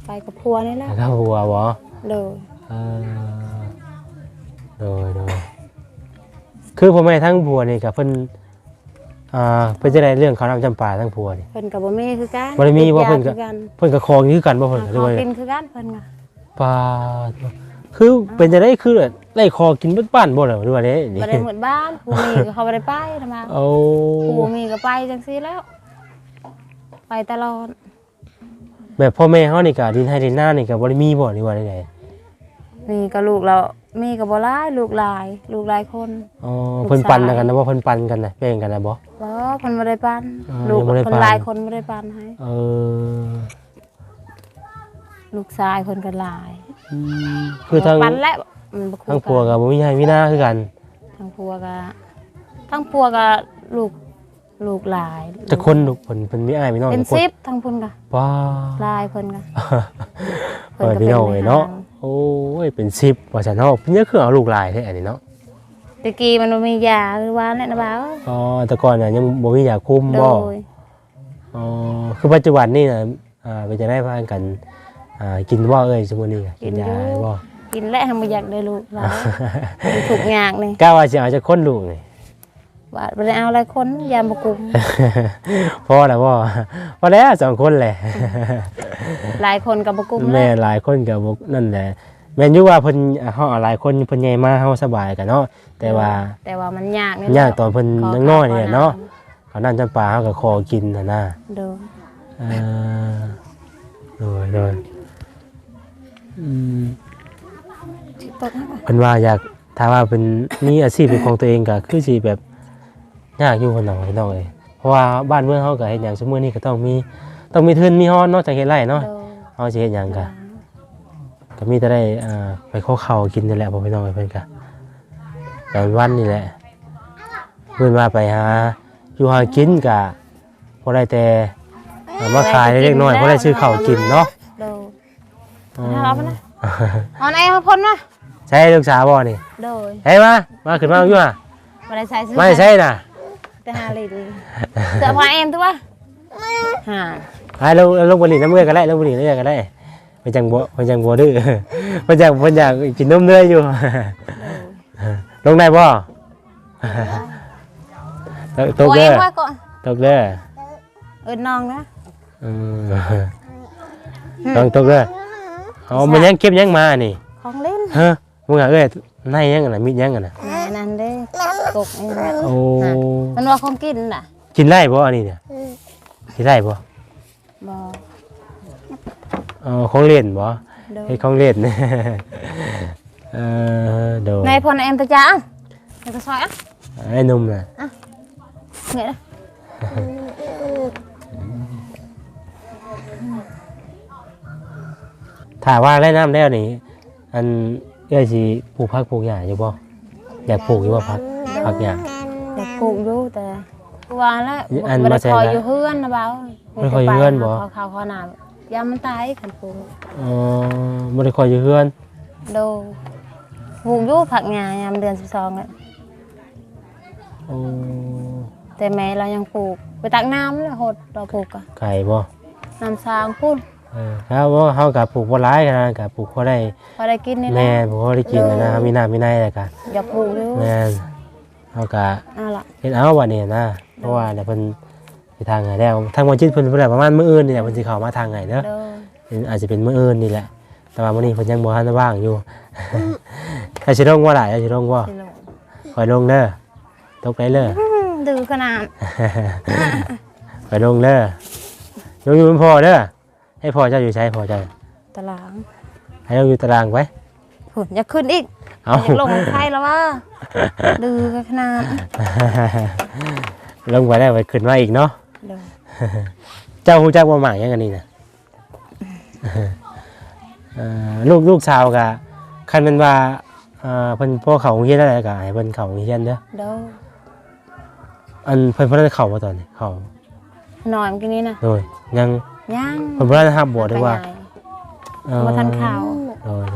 ໄປກັບຜົວນີ້ແຫຼະ. ກັບຜົວບໍ? ໂດຍ ເອີ ໂດຍ ໂດຍ. ຄືພໍ່ແມ່ທາງຜົວນີ້ກໍເພິ່ນ ອ່າ ເປັນຈັ່ງໃດເລື່ອງເຂົ້ານ້ຳຈຳປາທາງຜົວນີ້? ເພິ່ນກໍບໍ່ມີຄືກັນ ບໍ່ໄດ້ມີບໍ່? ເພິ່ນກໍ ເພິ່ນກໍຂໍກິນຄືກັນບໍ່? ເພິ່ນກໍ ເພິ່ນກໍຂໍກິນຄືກັນເພິ່ນກໍ. ປາດ ຄືເປັນຈັ່ງໃດ ຄືໄດ້ຂໍກິນເບິດບ້ານບໍ່ ຫຼືວ່າໃດ? ບໍ່ໄດ້ເບິດບ້ານ ຜູ້ມີກໍເຂົາບໍ່ໄດ້ໄປນຳ. ໂອ້ ຜູ້ມີກໍໄປຈັ່ງຊີ້ແລ້ວ ໄປຕະຫຼອດ. ແບບພໍ່ແມ່ເຮົານີ້ກະດິນໄຮ່ດິນນານີ້ກະບໍ່ໄດ້ມີບໍ່ ຫຼືວ່າໃດ? ມີກະລູກລະ ມີກະບໍ່ຫຼາຍ ລູກຫຼາຍ ລູກຫຼາຍຄົນ. ອໍ ລູກຊາຍ ເພິ່ນປັນກັນນະບໍ່? ເພິ່ນປັນກັນນະ ແບ່ງກັນນະບໍ່? ບໍ່ ເພິ່ນບໍ່ໄດ້ປັນ. ອໍ ລູກ ຍັງບໍ່ໄດ້ປັນ ເພິ່ນຫຼາຍຄົນບໍ່ໄດ້ປັນໃຫ້. ເອີ ລູກຊາຍເພິ່ນກໍຫຼາຍ. ອືມ ຄືທາງ ປັນແລ້ວ ມັນບໍ່ ທາງຜົວກໍບໍ່ມີໄຮ່ມີນາຄືກັນ. ທາງຜົວກໍ ທາງຜົວກໍລູກ ລູກຫຼາຍ. ຈັກຄົນລູກເພິ່ນ? ເພິ່ນມີອ້າຍມີນ້ອງ ເປັນສິບ ທາງພຸ້ນກະ ປາ ຫຼາຍເພິ່ນກະ ເພິ່ນກໍເປັນພີ່ນ້ອງເນາະ. ໂອ້ຍ ເປັນສິບວ່າຊັ້ນເນາະ. ເພິ່ນຍັງຄືເອົາລູກຫຼາຍແທ້ອັນນີ້ເນາະ. ແຕ່ກີ້ມັນບໍ່ມີຢາ ຄືວ່າແຫຼະນະບ່າວ. ອໍ ແຕ່ກ່ອນນະຍັງບໍ່ມີຢາຄຸມບໍ່? ໂດຍ. ອໍ ຄືປັດຈຸບັນນີ້ນະ ອ່າ ເປັນຈັ່ງໃດ ພາກັນ ອ່າ ກິນບໍ່ເອີຍ ຊຸມື້ນີ້? ກິນຢາຢູ່ບໍ່? ກິນແຫຼະ ຫາບໍ່ຢາກໄດ້ລູກຫຼາຍ ທຸກຍາກນີ້. ກະວ່າຊິເອົາຈັກຄົນລູກນີ້? ວ່າບໍ່ໄດ້ເອົາຫຼາຍຄົນ ຢ້ານບໍ່ກຸ້ມ. ພໍແລ້ວບໍ່? ພໍແລ້ວ ສອງຄົນແຫຼະ. ຫຼາຍຄົນກໍບໍ່ກຸ້ມ. ແມ່ນ ຫຼາຍຄົນກໍບໍ່ ນັ້ນແຫຼະ. ແມ່ນຢູ່ວ່າເພິ່ນ ເຮົາເອົາຫຼາຍຄົນ ເພິ່ນໃຫຍ່ມາ ເຮົາສະບາຍກະເນາະ. ແຕ່ວ່າ ແຕ່ວ່າມັນຍາກນີ້ ຍາກຕອນເພິ່ນຍັງນ້ອຍນີ້ແຫຼະເນາະ. ເອົານ້ຳຈຳປາເຮົາກໍຂໍກິນຫັ້ນນະ. ໂດຍ. ເອີ ໂດຍ ໂດຍ. ອືມ ເພິ່ນວ່າຢາກ ຖ້າວ່າເປັນ ມີອາຊີບເປັນຂອງຕົວເອງກໍຄືຊິແບບຍາກຢູ່ເພິ່ນວ່າ ພີ່ນ້ອງເອີຍ. ເພາະວ່າບ້ານເມືອງເຮົາກໍເຮັດຫຍັງຊຸມື້ນີ້ກໍຕ້ອງມີ ຕ້ອງມີທຶນມີຮອນເນາະ ຈັ່ງເຮັດໄດ້ເນາະ. ໂດຍ. ເຮົາຊິເຮັດຫຍັງກໍ ໂດຍ ກໍມີແຕ່ໄດ້ ອ່າ ໄປຂໍເຂົ້າກິນນີ້ແຫຼະ ພໍ່ພີ່ນ້ອງເອີຍ. ເພິ່ນກໍຕອນວັນນີ້ແຫຼະ ເພິ່ນວ່າໄປຫາຢູ່ຫາກິນກະພໍໄດ້ແຕ່ເອົາມາຂາຍເລັກນ້ອຍ ພໍໄດ້ຊື້ເຂົ້າກິນເນາະ. ໂດຍ. ອໍ ເອົາມານະ ເອົາໄອ້ມາພົ່ນມາ. ໃຊ້ລູກສາວບໍ່ນີ້? ໂດຍ. ໃຊ້ມາ ມາຂຶ້ນມາຢູ່ຫາ ບໍ່ໄດ້ໃສ່ ມາໃສ່ນະ ແຕ່ຫາຫຼິ້ນ ເສື້ອຜ້າແອມຕົວະ ຫາ ໃຫ້ລົງ ລົງໄປຫຼິ້ນນຳເອື້ອຍກໍໄດ້ ລົງໄປຫຼິ້ນນຳເອື້ອຍກໍໄດ້. ເພິ່ນຈັ່ງບໍ່ ເພິ່ນຈັ່ງບໍ່ດື້ ເພິ່ນຢາກ ເພິ່ນຢາກກິນນົມເອື້ອຍຢູ່. ໂດຍ. ລົງໄດ້ບໍ່? ຕົກເດີ ໂອ້ຍ ຕົກເດີ ເອີ້ນນ້ອງນະ. ເອີ ອືມ ລອງຕົກເດີ. ເອົາ ມັນຍັງເກັບຫຍັງມານີ້? ຂອງຫຼິ້ນ. ຮະ ມຶງຫາເອື້ອຍ ໃນຫຍັງຫັ້ນນະ? ມິດຫຍັງຫັ້ນນະ? ໃນນັ້ນເດ້ ກົກນີ້. ໂອ້ ມັນວ່າຂອງກິນນະ. ກິນໄດ້ບໍ່ອັນນີ້ນະ? ອືມ ກິນໄດ້ບໍ່? ບໍ່. ເອີ ຂອງຫຼິ້ນບໍ່? ໂດຍ. ເຮັດຂອງຫຼິ້ນ. ເອີ ໂດຍ. ໃນພົນແອມຕະຈາ ໃນກະຊອຍອະ ໄອ້ໜຸ່ມນະ ອະ ເງຍນະ. ຖ້າວ່າໄດ້ນ້ຳແລ້ວນີ້ ອັນ ເອື້ອຍຊິປູກຜັກປູກຫຍ້າຢູ່ບໍ່? ຢາກປູກຢູ່ບໍ່ ຜັກ ຜັກຫຍ້າ? ຢາກປູກຢູ່ ແຕ່ຄືວ່າແຫຼະ ອັນ ບໍ່ໄດ້ ບໍ່ ຄອຍຢູ່ເຮືອນນະບ່າວ. ບໍ່ໄດ້ຄອຍຢູ່ເຮືອນບໍ່? ເຂົ້າເຂົ້ານາ ຢ້ານມັນຕາຍຄັນປູກ. ອໍ ບໍ່ໄດ້ຄອຍຢູ່ເຮືອນ. ໂດຍ. ປູກຢູ່ຜັກຫຍ້າຍາມເດືອນສິບສອງແຫຼະ. ໂອ້ ແຕ່ແມ່ລາວຍັງປູກ ໄປຕັກນ້ຳແລ້ວຫົດລາວປູກ. ກະໄກບໍ່? ນ້ຳຊາງພຸ້ນ. ເອີ ເຮົາ ເຮົາກໍປູກບໍ່ຫຼາຍຂະໜາດ ກໍປູກພໍໄດ້ ພໍໄດ້ກິນນີ້ແຫຼະ ແມ່ນ ພໍໄດ້ກິນນະ ເອີ ເຮົາມີນ້ຳມີໃນແລ້ວກໍ ຢາກປູກຢູ່ ແມ່ນ ເຮົາກໍເອົາລະ ເຮັດເອົາບັດນີ້ນະ ເພາະວ່າເພິ່ນຊິຖາງໃຫ້ແລ້ວ ທາງໝໍຈິດເພິ່ນ ເພິ່ນວ່າປະມານມື້ອື່ນນີ້ແຫຼະ ເພິ່ນຊິເຂົ້າມາຖາງໃຫ້ເດີ ເອີ ເປັນ ອາດຈະເປັນມື້ອື່ນນີ້ແຫຼະ ແຕ່ວ່າມື້ນີ້ເພິ່ນຍັງບໍ່ທັນວ່າງຢູ່ ໃຫ້ຊິລົງບໍ່ລະ ໃຫ້ຊິລົງບໍ່ ຂ້ອຍລົງເດີ ຕົກໄດ້ເລີຍ ດື້ຂະໜາດ ຂ້ອຍລົງເດີ ລົງຢູ່ນຳພໍ່ເດີ ໃຫ້ພໍ່ເຈົ້າຢູ່ໃສ ພໍ່ເຈົ້າ ຕາລາງ ໃຫ້ລົງຢູ່ຕາລາງໄປ ພຸ້ນ ຢາກຂຶ້ນອີກ ເອົ້າ ຢາກລົງໃສ່ລະວ່າ ດື້ຂະໜາດ ລົງໄປແລ້ວໄປຂຶ້ນມາອີກເນາະ ໂດຍ ເຈົ້າຮູ້ຈັກບໍ່ໝາກຫຍັງອັນນີ້ນະ ເອີ ລູກ ລູກສາວກະ ຄັນແມ່ນວ່າ ເອີ ເພິ່ນພໍເຂົ້າໂຮງຮຽນໄດ້ກະໃຫ້ເພິ່ນເຂົ້າໂຮງຮຽນເດີ ໂດຍ ອັນເພິ່ນ ເພິ່ນໄດ້ເຂົ້າບໍ່ຕອນນີ້ ເຂົ້າ ນ້ອຍມື້ກີ້ນີ້ນະ ໂດຍ ຍັງ ຍັງ ເພິ່ນບໍ່ໄດ້ຮັບບໍ່ ຫຼືວ່າ ເອີ ບໍ່ທັນເຂົ້າ ໂດຍ ໂດຍ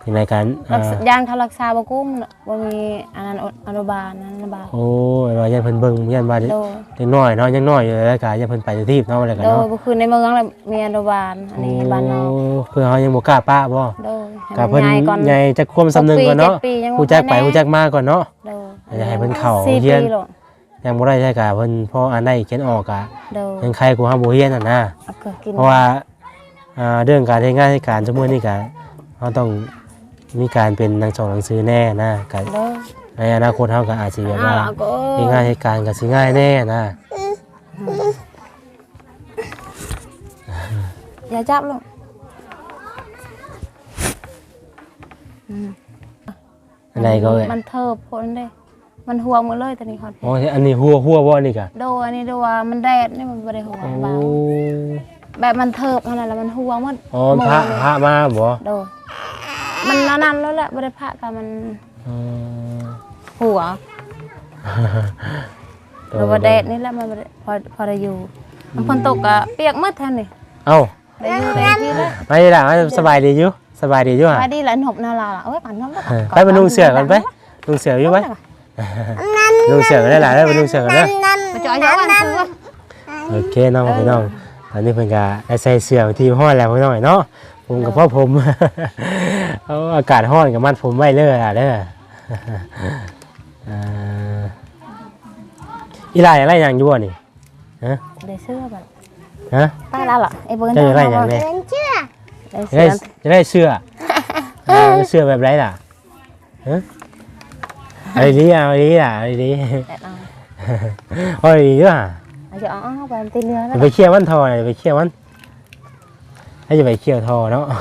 ຈັ່ງໃດກະ ເອີ ຢ້ານເຂົາຮັກສາບໍ່ກຸ້ມ ບໍ່ມີອັນນັ້ນ ອະນຸບານນັ້ນນະ ບາດ ໂອ້ ແບບວ່າຢ້ານເພິ່ນເບິ່ງ ຢ້ານວ່າ ໂດຍ ເດັກນ້ອຍເນາະ ຍັງນ້ອຍຢູ່ ແລ້ວກະຢ້ານເພິ່ນໄປທີ່ທີບເນາະ ແລ້ວກະ ໂດຍ ເນາະ ບໍ່ຄືໃນເມືອງແລ້ວ ມີອະນຸບານ ໂອ້ ອັນນີ້ບ້ານນອກ ຄືເຮົາຍັງບໍ່ກ້າປະບໍ່ ໂດຍ ກະເພິ່ນໃຫຍ່ກ່ອນ ໃຫຍ່ຈັກຄວບຊຳໜຶ່ງກ່ອນເນາະ ເຈັດປີຍັງ ຮູ້ຈັກໄປ ບໍ່ຄ່ອຍແນ່ ຮູ້ຈັກມາກ່ອນເນາະ ໂດຍ ຢາກໃຫ້ເພິ່ນເຂົ້າ ສີ່ ຮຽນ ປີໂລດ ຍັງບໍ່ໄດ້ໃຊ້ກະເພິ່ນພໍອ່ານໄດ້ຂຽນອອກກະ ໂດຍ ຍັງໄຄກວ່າເຮົາບໍ່ຮຽນຫັ້ນນະ ເພາະວ່າ ອ່າ ເລື່ອງການເຮັດງານເຮັດການຊຸມື້ນີ້ກະ ເຮົາຕ້ອງມີການເປັນໜັງສອງໜັງສືແນ່ນະ ກະ ໂດຍ ໃນອະນາຄົດເຮົາກະອາດຊິແບບວ່າ ເຮັດງານເຮັດການກະຊິງ່າຍແນ່ນະ ຢ່າຈັບລູກ ອືມ ອັນໃດກໍເອີຍ ມັນເທີບໂພດເດ້ ມັນຮົ່ວໝົດເລີຍ ຕອນນີ້ຮອດ ອໍ ອັນນີ້ຮົ່ວ ຮົ່ວບໍ່ ອັນນີ້ກະ ໂດຍ ອັນນີ້ດູວ່າມັນແດດນີ້ ມັນບໍ່ໄດ້ຮົ່ວ ໂອ້ ເບົາ ແບບມັນເທີບຫັ້ນນະ ແລ້ວມັນຮົ່ວໝົດ ອໍ ໂມ ພະ ພະມາບໍ ໂດຍ ມັນອັນນັ້ນແລ້ວແຫຼະ ບໍ່ໄດ້ພະ ກະມັນ ອໍ ຮົ່ວ ໂດຍ ຫຼືວ່າແດດນີ້ແຫຼະ ມັນບໍ່ໄດ້ ພໍ ພໍໄດ້ຢູ່ ມັນຝົນຕົກກະປຽກໝົດແຖວນີ້ ເອົ້າ ໄດ້ຢູ່ໄດ້ກິນແລ້ວ ມາດີລະ ສະບາຍດີຢູ່ ສະບາຍດີຢູ່ຫະ ສະບາຍດີລະ ນົບນະລາລະ ໂອ້ຍ ປັນນົບ ເອີ ໄປ ໄປນຸ່ງເສື້ອກ່ອນໄປ ນຸ່ງເສື້ອຢູ່ໄປ ນຸ່ງເສື້ອກ່ອນໄດ້ລະ ໄປນຸ່ງເສື້ອກ່ອນເດີ ມາຈອຍເຈົ້າອັນຄື ໂອເຄເນາະ ເອີ ພີ່ນ້ອງ ຕອນນີ້ເພິ່ນກະໄດ້ໃສ່ເສື້ອເປັນທີ່ຮຽບຮ້ອຍແລ້ວ ພີ່ນ້ອງເນາະ ຜົມກະພໍຜົມ ເອີ ອາກາດຮ້ອນກະມັດຜົມໄວ້ເລີຍລະເດີ ເອີ ອີຫຼ້າຢາກໄດ້ຫຍັງຢູ່ບໍ່ນີ້? ຮະ? ໄດ້ເສື້ອບັດ ຮະ? ໄປແລ້ວລະ ໄອ້ເບິ່ງ ເຈົ້າຢາກໄດ້ຫຍັງແດ່? ໄດ້ເສື້ອ ຢາກໄດ້ເສື້ອ ເອີ ເສື້ອແບບໃດລະ? ຮະ? ເອົາດີໆ ເອົາດີໆລະ ເອົາດີໆ ເອົາ ເອົາດີໆເດີ ເອົາ ເອົາ ເອົາໄປຕີເຫຼືອ ໄປເຄຍມັນທໍ່ ໄປເຄຍມັນ ໃຫ້ຈະໄປເຄຍທໍ່ເນາະ ເ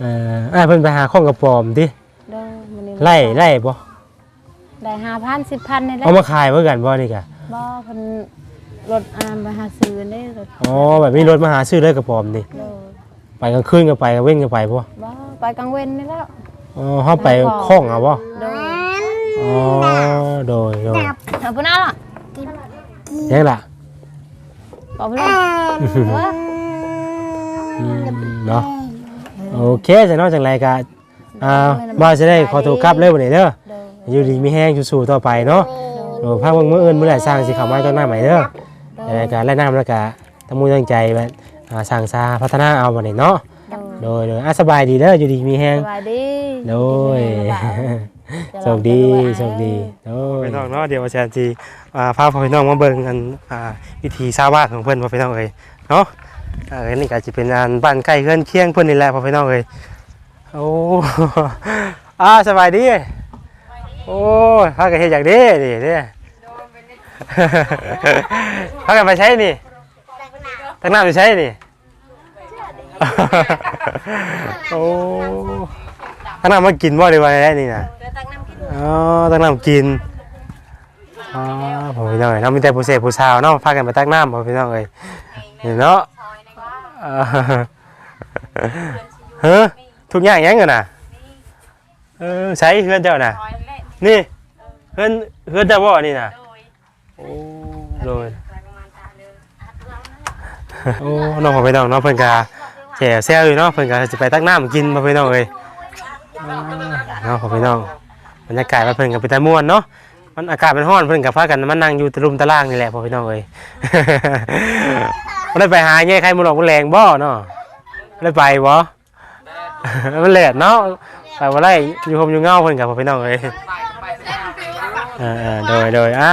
ອີ ອ້າຍເພິ່ນໄປຫາຄ້ອນກະປອມຕິ ໂດຍ ມື້ນີ້ ໄລ່ ໄລ່ບໍ່? ໄດ້ຫ້າພັນ ສິບພັນນີ້ແຫຼະ ເອົາມາຂາຍເໝືອນກັນບໍ່ນີ້ກະ? ບໍ່ ເພິ່ນລົດ ອັນນັ້ນ ໄປຫາຊື້ເດ້ ລົດ ອໍ ແບບມີລົດມາຫາຊື້ເລີຍກະປອມນີ້ ໂດຍ ໄປກາງຄືນກະໄປ ກາງເວັນກະໄປບໍ່? ບໍ່ ໄປກາງເວັນນີ້ແຫຼະ ອໍ ເຮົາໄປຄ້ອນເອົາບໍ່? ໂດຍ ອໍ ໂດຍ ໂດຍ ເອົາພຸ້ນເອົາລະ ຍັງລະ ເອົາພຸ້ນລະ ອືມ ເນາະ ໂອເຄ ຊັ້ນເນາະ ຈັ່ງໃດກະ ອ່າ ບ່າວຊິໄດ້ຂໍໂຕກັບເລີຍບັດນີ້ເດີ ໂດຍ ຢູ່ດີມີແຮງສູ້ໆຕໍ່ໄປເນາະ ໂດຍ ໂດຍ ພັກເບິ່ງມື້ອື່ນມື້ໃດຊ່າງຊິເຂົ້າມາເຈົ້າໜ້າໃໝ່ເດີ ໂດຍ ແລ້ວກະແລະນຳ ແລ້ວກະຕັ້ງມຸ້ງຕັ້ງໃຈແບບ ອ່າ ສ້າງສາພັດທະນາເອົາບັດນີ້ເນາະ ໂດຍ ໂດຍ ໂດຍ ອ່າ ສະບາຍດີເດີ ຢູ່ດີມີແຮງ ສະບາຍດີ ໂດຍ ຢູ່ດີມີແຮງ ໂຊກດີ ໂຊກດີ ໂດຍ ພີ່ນ້ອງເນາະ ດຽວວ່າແຊນຊິ ອ່າ ພາພໍ່ແມ່ພີ່ນ້ອງມາເບິ່ງ ອັນ ອ່າ ວິຖີຊາວບ້ານຂອງເພິ່ນ ພໍ່ແມ່ພີ່ນ້ອງເອີຍເນາະ ອ່າ ອັນນີ້ກະຊິເປັນ ອັນ ບ້ານໃກ້ເຮືອນຄຽງເພິ່ນນີ້ແຫຼະ ພໍ່ແມ່ພີ່ນ້ອງເອີຍ ໂອ້ ອ່າ ສະບາຍດີ ໂອ້ຍ ພາກັນເຮັດຫຍັງເດ້ນີ້ເດ້ ພາກັນໄປໃສນີ້ ຕັກນ້ຳຢູ່ໃສນີ້ ໂອ້ ຕັກນ້ຳມາກິນບໍ່ ຫຼືວ່າໃດນີ້ນະ ອໍ ຕັກນ້ຳກິນ ອໍ ພໍ່ແມ່ພີ່ນ້ອງເອີຍເນາະ ມີແຕ່ຜູ້ແຊບຜູ້ສາວເນາະ ພາກັນໄປຕັກນ້ຳ ພໍ່ແມ່ພີ່ນ້ອງເອີຍ ນີ້ເນາະ ເອີ ເຮີ ທຸກຍາກຫຍັງຫັ້ນນະ ເອີ ໃສເຮືອນເຈົ້ານະ ນີ້ ເຮືອນ ເຮືອນເຈົ້າບໍ່ນີ້ນະ ໂອ້ ໂດຍ ໂອ້ ນ້ອງພໍ່ແມ່ພີ່ນ້ອງເນາະ ເພິ່ນກະແຈວແຊວຢູ່ເນາະ ເພິ່ນກະຊິໄປຕັກນ້ຳກິນ ພໍ່ແມ່ພີ່ນ້ອງເອີຍ ເນາະ ພໍ່ແມ່ພີ່ນ້ອງ ບັນຍາກາດວ່າເພິ່ນກະເປັນຕາມ່ວນເນາະ ມັນອາກາດມັນຮ້ອນ ເພິ່ນກະພາກັນມານັ່ງຢູ່ຕະລຸ່ມຕະລ່າງນີ້ແຫຼະ ພໍ່ແມ່ພີ່ນ້ອງເອີຍ ບໍ່ໄດ້ໄປຫາແຍ່ໄຂ່ມະຫຼອກມະແລງບໍ່ເນາະ? ບໍ່ໄດ້ໄປບໍ່? ມັນແດດເນາະ ໄປບໍ່ໄດ້ ຢູ່ຮົ່ມຢູ່ເງົາເພິ່ນກໍ ພໍ່ພີ່ນ້ອງເອີຍ. ເອີໆ ໂດຍໆ ອ່າ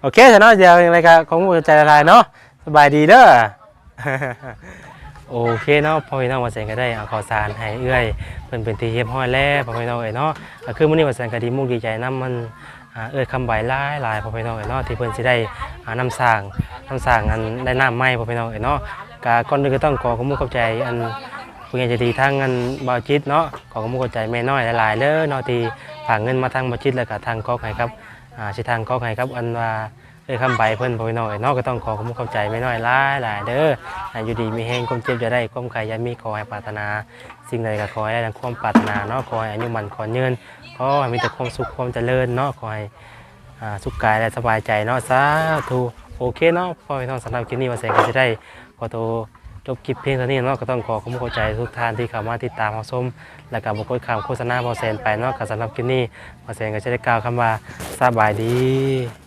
ໂອເຄຊະເນາະ ດຽວຈັ່ງໃດກໍຂໍຂອບໃຈຫຼາຍໆເນາະ ສະບາຍດີເດີ. ໂອເຄເນາະ ພໍ່ພີ່ນ້ອງ ບ່າວແສນກໍໄດ້ເອົາເຂົ້າສານໃຫ້ເອື້ອຍເພິ່ນເປັນທີ່ຮຽບຮ້ອຍແລ້ວ ພໍ່ພີ່ນ້ອງເອີຍເນາະ. ກໍຄືມື້ນີ້ບ່າວແສນກໍດີມຸກດີໃຈນຳມັນ ອ່າ ເອື້ອຍຄຳໃບຫຼາຍໆ ພໍ່ພີ່ນ້ອງເອີຍເນາະ ທີ່ເພິ່ນຊິໄດ້ ອ່າ ນຳສ້າງ ນຳສ້າງອັນ ໄດ້ນ້ຳໃໝ່ ພໍ່ພີ່ນ້ອງເອີຍເນາະ. ກໍກ່ອນອື່ນກໍຕ້ອງຂໍຂອບມຸກຂອບໃຈອັນ ຜູ້ໃຫຍ່ໃຈດີທາງອັນບ່າວຈິດເນາະ ຂໍຂອບມຸກຂອບໃຈແມ່ນ້ອຍຫຼາຍໆເດີເນາະ ທີ່ຝາກເງິນມາທາງບ່າວຈິດ ແລ້ວກໍທາງກອກໃຫ້ກັບ ອ່າ ຊິທາງກອກໃຫ້ກັບອັນວ່າ ເອື້ອຍຄຳໃບເພິ່ນ ພໍ່ພີ່ນ້ອງເອີຍເນາະ. ກໍຕ້ອງຂໍຂອບມຸກຂອບໃຈແມ່ນ້ອຍຫຼາຍໆເດີ ໃຫ້ຢູ່ດີມີແຮງ ຄວາມເຈັບຢ່າໄດ້ ຄວາມໄຂ້ຢ່າມີ ຂໍໃຫ້ປາດຖະໜາສິ່ງໃດກໍຂໍໃຫ້ໄດ້ດັ່ງຄວາມປາດຖະໜາເນາະ ຂໍໃຫ້ອາຍຸໝັ້ນຂວັນຍືນ ຂໍໃຫ້ມີແຕ່ຄວາມສຸກຄວາມຈະເລີນເນາະ ຂໍໃຫ້ ອ່າ ສຸກກາຍ ແລະ ສະບາຍໃຈເນາະ ສາທຸ. ໂອເຄເນາະ ພໍ່ພີ່ນ້ອງ ສຳລັບຄລິບນີ້ບ່າວແສນກໍຊິໄດ້ຂໍໂຕຈົບຄລິບພຽງເທົ່ານີ້ເນາະ. ກໍຕ້ອງຂໍຂອບຄຸນຂອບໃຈທຸກທ່ານທີ່ເຂົ້າມາຕິດຕາມຮັບຊົມ ແລ້ວກໍບໍ່ກົດຂ້າມໂຄສະນາບ່າວແສນໄປເນາະ. ກໍສຳລັບຄລິບນີ້ບ່າວແສນກໍຈະໄດ້ກ່າວຄຳວ່າ ສະບາຍດີ.